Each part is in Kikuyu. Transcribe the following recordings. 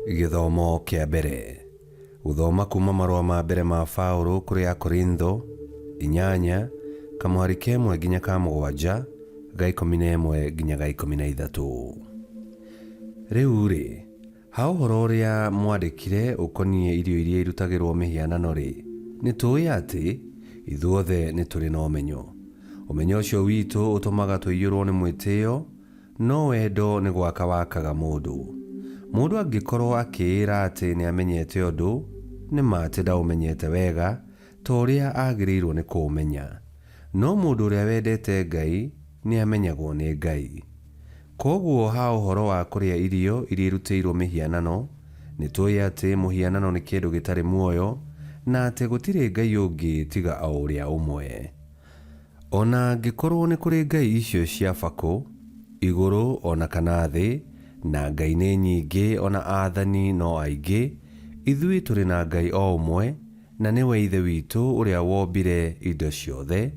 Gĩthomo kĩa mbere. Gũthoma kuma marũa ma mbere ma Paũlũ kũrĩ Akorintho, inyanya, kamũhari ka ĩmwe nginya ka mũgwanja, ga ikũmi na ĩmwe nginya ga ikũmi na ithatũ. Rĩu-rĩ, ha ũhoro ũrĩa mwandĩkire ũkoniĩ irio iria irutagĩrwo mĩhianano-rĩ, nĩtũũĩ atĩ, ithuothe nĩtũrĩ na ũmenyo. Ũmenyo ũcio witũ ũtũmaga tũiyũrwo nĩ mwĩtĩĩo, No wendo nĩ gwaka wakaga mũndũ. Mũndũ angĩkorũo akĩĩra atĩ nĩ amenyete ũndũ, nĩ ma atĩ ndaũmenyete wega ta ũrĩa agĩrĩirũo nĩ kũũmenya. No mũndũ ũrĩa wendete Ngai nĩ amenyagwo nĩ Ngai. Kwoguo ha ũhoro wa kũrĩa irio iria irutĩirũo mĩhianano, nĩ tũĩ atĩ mũhianano nĩ kĩndũ gĩtarĩ muoyo, na atĩ gũtirĩ Ngai ũngĩ tiga o ũrĩa ũmwe. O na angĩkorũo nĩ kũrĩ ngai icio cia bakũ, igũrũ o na kana thĩ, na ngai nĩ nyingĩ o na aathani no aingĩ, ithuĩ tũrĩ na Ngai o ũmwe, na nĩwe Ithe witũ ũrĩa wombire indo ciothe,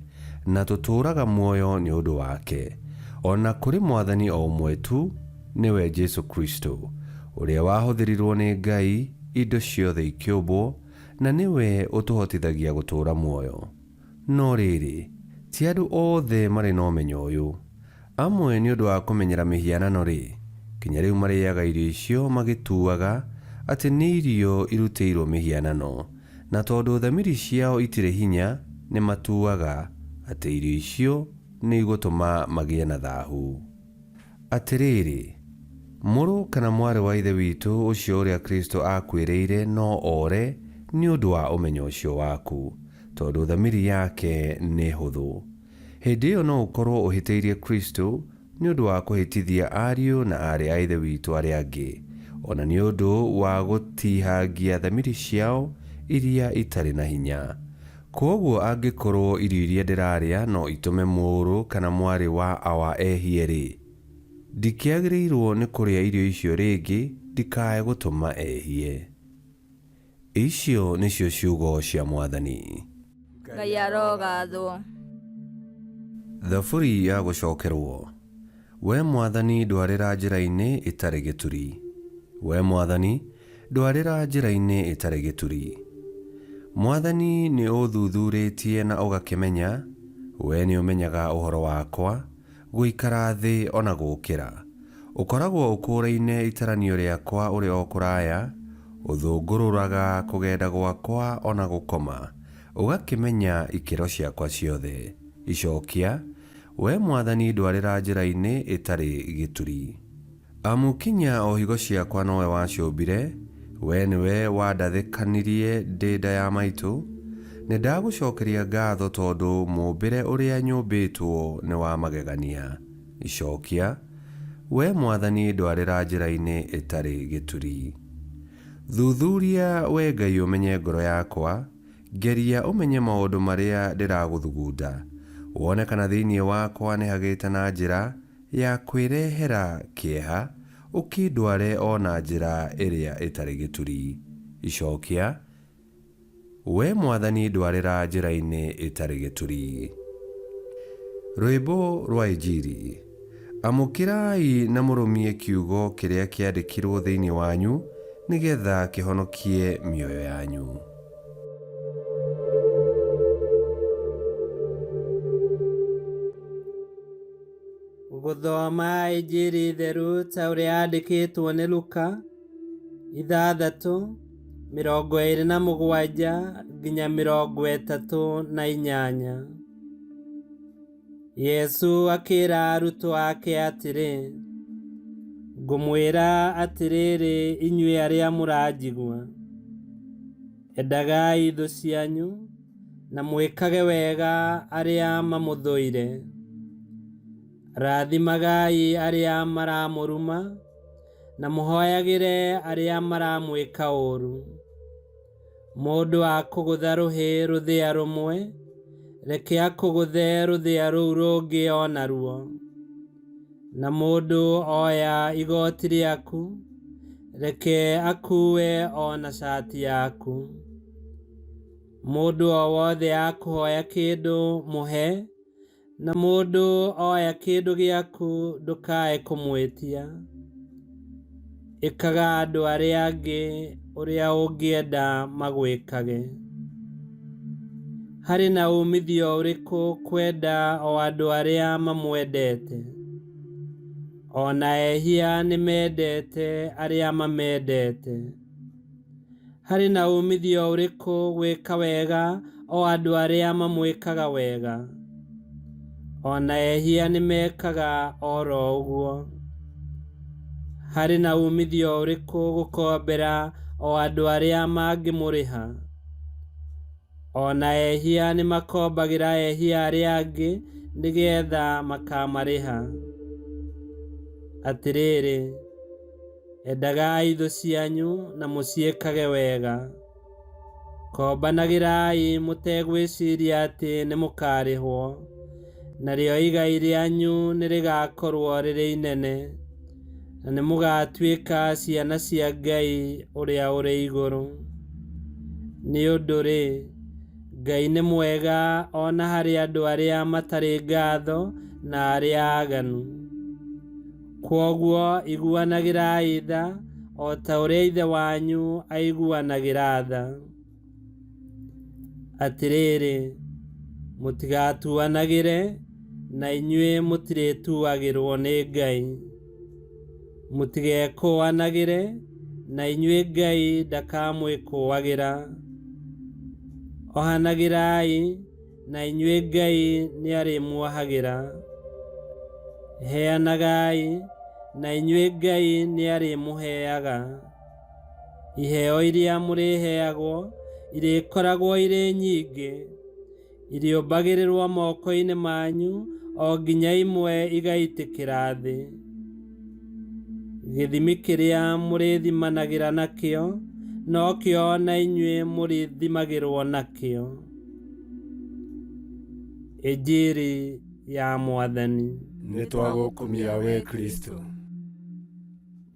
na tũtũũraga muoyo nĩ ũndũ wake. O na kũrĩ Mwathani o ũmwe tu, nĩwe Jesu Kristo, ũrĩa wahũthĩrirũo nĩ Ngai indo ciothe ikĩũmbwo, na nĩwe ũtũhotithagia gũtũũra muoyo. No rĩrĩ, ti andũ othe marĩ na ũmenyo ũyũ. Amwe nĩ ũndũ wa kũmenyera mĩhianano-rĩ, kinya rĩu marĩaga irio icio magĩtuaga atĩ nĩ irio irutĩirũo mĩhianano, na tondũ thamiri ciao itirĩ hinya nĩmatuaga atĩ irio icio nĩigũtũma magĩe na thahu. Atĩrĩrĩ, mũrũ kana mwarĩ wa Ithe witũ ũcio ũrĩa Kristo aakuĩrĩire no ore nĩ ũndũ wa ũmenyo ũcio waku, tondũ thamiri yake nĩ hũthũ. Hĩndĩ ĩyo no ũkorũo ũhĩtĩirie Kristo nĩ ũndũ wa kũhĩtithia ariũ na aarĩ a Ithe witũ arĩa angĩ, o na nĩ ũndũ wa gũtihangia thamiri ciao iria itarĩ na hinya. Kwoguo angĩkorũo irio iria ndĩrarĩa no itũme mũrũ kana mwarĩ wa awa ehie-rĩ, ndikĩagĩrĩirũo nĩ kũrĩa irio icio rĩngĩ ndikae gũtũma ehie. Icio nĩcio ciugo cia Mwathani. Ngai arogathwo. Thaburi ya gũcokerwo. Wee Mwathani ndwarĩra njĩra-inĩ ĩtarĩ gĩturi. Wee Mwathani ndwarĩra njĩra-inĩ ĩtarĩ gĩturi. Mwathani nĩ ũũthuthurĩtie na ũgakĩmenya, Wee nĩũmenyaga ũhoro wakwa, gũikara thĩ o na gũũkĩra. Ũkoragwo ũkũũraine itaranio rĩakwa ũrĩ o kũraya, ũthũngũrũraga kũgenda gwakwa o na gũkoma, ũgakĩmenya ikĩro ciakwa ciothe. Icokia, Wee Mwathani ndwarĩra njĩra-inĩ ĩtarĩ gĩturi. Amu kinya o higo ciakwa nowe waciũmbire, Wee nĩwe wandathĩkanirie ndĩ nda ya maitũ. Nĩndagũcokeria ngatho tondũ mũũmbĩre ũrĩa nyũmbĩtwo nĩ wa magegania. Icokia, Wee Mwathani ndwarĩra njĩra-inĩ ĩtarĩ gĩturi. Thuthuria, Wee Ngai ũmenye ngoro yakwa, Geria ũmenye maũndũ marĩa ndĩragũthugunda, wone kana thĩinĩ wakwa nĩhagĩte na njĩra ya kwĩrehera kĩeha, ũkĩndware o na njĩra ĩrĩa ĩtarĩ gĩturi. Icokia, Wee Mwathani ndwarĩra njĩra-inĩ ĩtarĩ gĩturi. Rwĩmbo rwa Injiri. Amũkĩrai na mũrũmie kiugo kĩrĩa kĩandĩkirwo thĩinĩ wanyu, nĩ getha kĩhonokie mĩoyo yanyu. Gũthoma Injiri theru ta ũrĩa yandĩkĩtwo nĩ Luka, ithathatũ, 27 nginya 38. Yesũ akĩra arutwo ake atĩrĩ, Ngũmwĩra atĩrĩrĩ inyuĩ arĩa mũranjigua, endagai thũ cianyu, na mwĩkage wega arĩa mamũthũire. Rathimagai arĩa maramũruma, na mũhoyagĩre arĩa maramwĩka ũũru. Mũndũ akũgũtha rũhĩ rũthĩa rũmwe, reke akũgũthe rũthĩa rũu rũngĩ o naruo. Na mũndũ oya igoti rĩaku, reke akuue o na cati yaku. Mũndũ o wothe akũhoya kĩndũ, mũhe, Na mũndũ oya kĩndũ gĩaku ndũkae kũmwĩtia. Ĩkaga andũ arĩa angĩ ũrĩa ũngĩenda magwĩkage. Harĩ na uumithio ũrĩkũ kwenda o andũ arĩa mamwendete? O na ehia nĩmendete arĩa mamendete. Harĩ na uumithio ũrĩkũ gwĩka wega o andũ arĩa mamwĩkaga wega? O na ehia nĩmekaga oro ũguo. Harĩ na uumithio ũrĩkũ gũkombera o andũ arĩa mangĩmũrĩha? O na ehia nĩmakombagĩra ehia arĩa angĩ nĩgeetha makamarĩha. Atĩrĩrĩ, endagai thũ cianyu na mũciĩkage wega. Kombanagĩrai mũtegwĩciria atĩ nĩmũkarĩhwo, narĩo igai rĩanyu nĩrĩgakorwo rĩrĩ inene, na nĩmũgatuĩka ciana cia Ngai ũrĩa ũrĩ igũrũ. Nĩ ũndũ-rĩ, Ngai nĩ mwega o na harĩ andũ arĩa matarĩ ngatho na arĩa aaganu. Kwoguo iguanagĩrai tha o ta ũrĩa Ithe wanyu aiguanagĩra tha. Atĩrĩrĩ, mũtigatuanagĩre, na inyuĩ mũtirĩtuagĩrwo nĩ Ngai. Mũtigekũũanagĩre, na inyuĩ Ngai ndakamwĩkũũagĩra. Ohanagĩrai, na inyuĩ Ngai nĩarĩmuohagĩra. Heanagai, na inyuĩ Ngai nĩarĩmũheaga. Iheo iria mũrĩheagwo irĩkoragwo irĩ nyingĩ, irĩũmbagĩrĩrwo moko-inĩ manyu o nginya imwe igaitĩkĩra thĩ. Gĩthimi kĩrĩa mũrĩthimanagĩra nakĩo, nokĩo na inyuĩ mũrĩthimagĩrwo nakĩo. Injiri ya Mwathani. Nĩtwagũkumia we Kristo.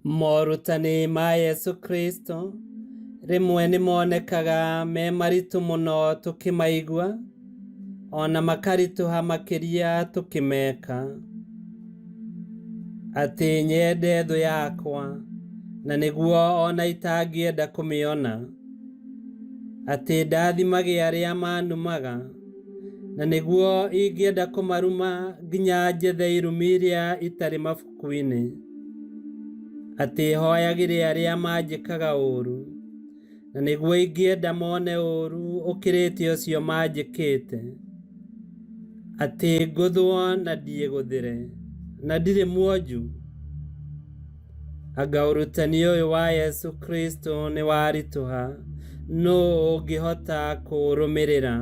Morutani ma Yesu Kristo rĩmwe nĩmonekaga me maritũ mũno tũkĩmaigua, o na makaritũha makĩria tũkĩmeka. Atĩ nyende thũ yakwa, na nĩguo o na itangĩenda kũmĩona. Atĩ ndathimage arĩa manumaga, na nĩguo ingĩenda kũmaruma nginya njethe irumi iria itarĩ mabuku-inĩ. Atĩ hoyagĩre arĩa manjĩkaga ũũru, na nĩguo ingĩenda mone ũũru ũkĩrĩte ũcio manjĩkĩte. Atĩ ngũthwo na ndiĩgũthĩre, na ndirĩ mwonju. Anga ũrutani ũyũ wa Yesu Kristo nĩ waritũha, nũũ ũngĩhota kũũrũmĩrĩra?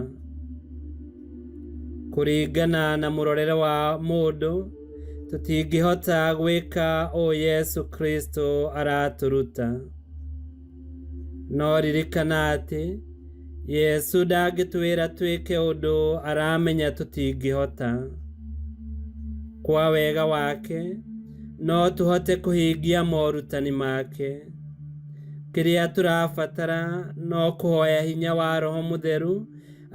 Kũringana na mũrorere wa mũndũ, tũtingĩhota gwĩka ũũ Yesu Kristo aratũruta. No ririkana atĩ, Yesu ndangĩtwĩra twĩke ũndũ aramenya tũtingĩhota. Kwa wega wake, no tũhote kũhingia morutani make. Kĩrĩa tũrabatara no kũhoya hinya wa Roho Mũtheru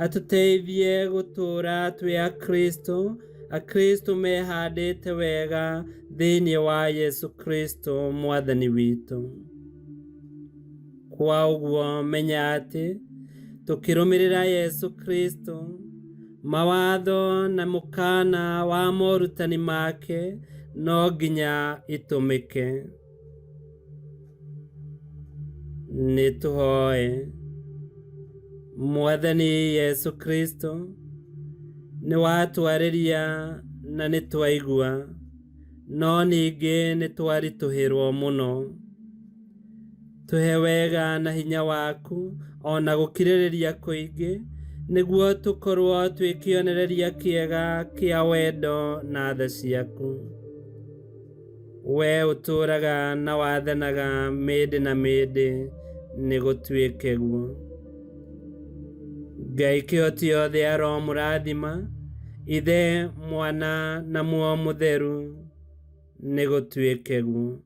atũteithie gũtũũra twĩ Akristo, Akristo mehandĩte wega thĩinĩ wa Yesu Kristo Mwathani witũ. Kwa ũguo menya atĩ tũkĩrũmĩrĩra Yesu Kristo, mawatho na mũkana wa morutani make no nginya itũmĩke. Nĩtũhoe. Mwathani Yesu Kristo, nĩwatwarĩria na nĩtwaigua, no ningĩ nĩtwaritũhĩrwo mũno. Tũhe wega na hinya waku o na gũkirĩrĩria kũingĩ, nĩguo tũkorwo twĩ kĩonereria kĩega kĩa wendo na tha ciaku. We ũtũũraga na wathanaga mĩndĩ na mĩndĩ, nĩgũtuĩke guo. Ngai kĩhoti yothe aromũrathima, Ithe, Mwana na Muoyo Mũtheru, nĩgũtuĩke guo.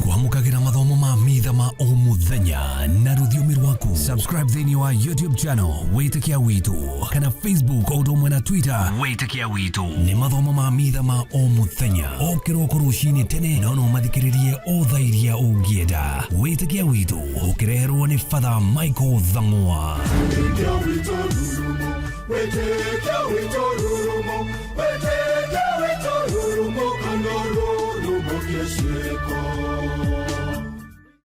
Kwamũkagĩra mathomo ma mitha ma o mũthenya. Mũthenya na rũthiomi rwaku. Subscribe thĩinĩ wa YouTube channel Wĩtĩkia Witũ kana Facebook o ũndũ ũmwe na Twitter Wĩtĩkia Witũ. Nĩ mathomo ma mitha ma o mũthenya o kĩroko rũcinĩ tene, no no mathikĩrĩrie o thaa iria ũngĩenda. Wĩtĩkia Witũ ũkĩreherwo nĩ Father Michael Thang'wa. Wĩtĩkia witũ rurumo, wĩtĩkia witũ rurumo.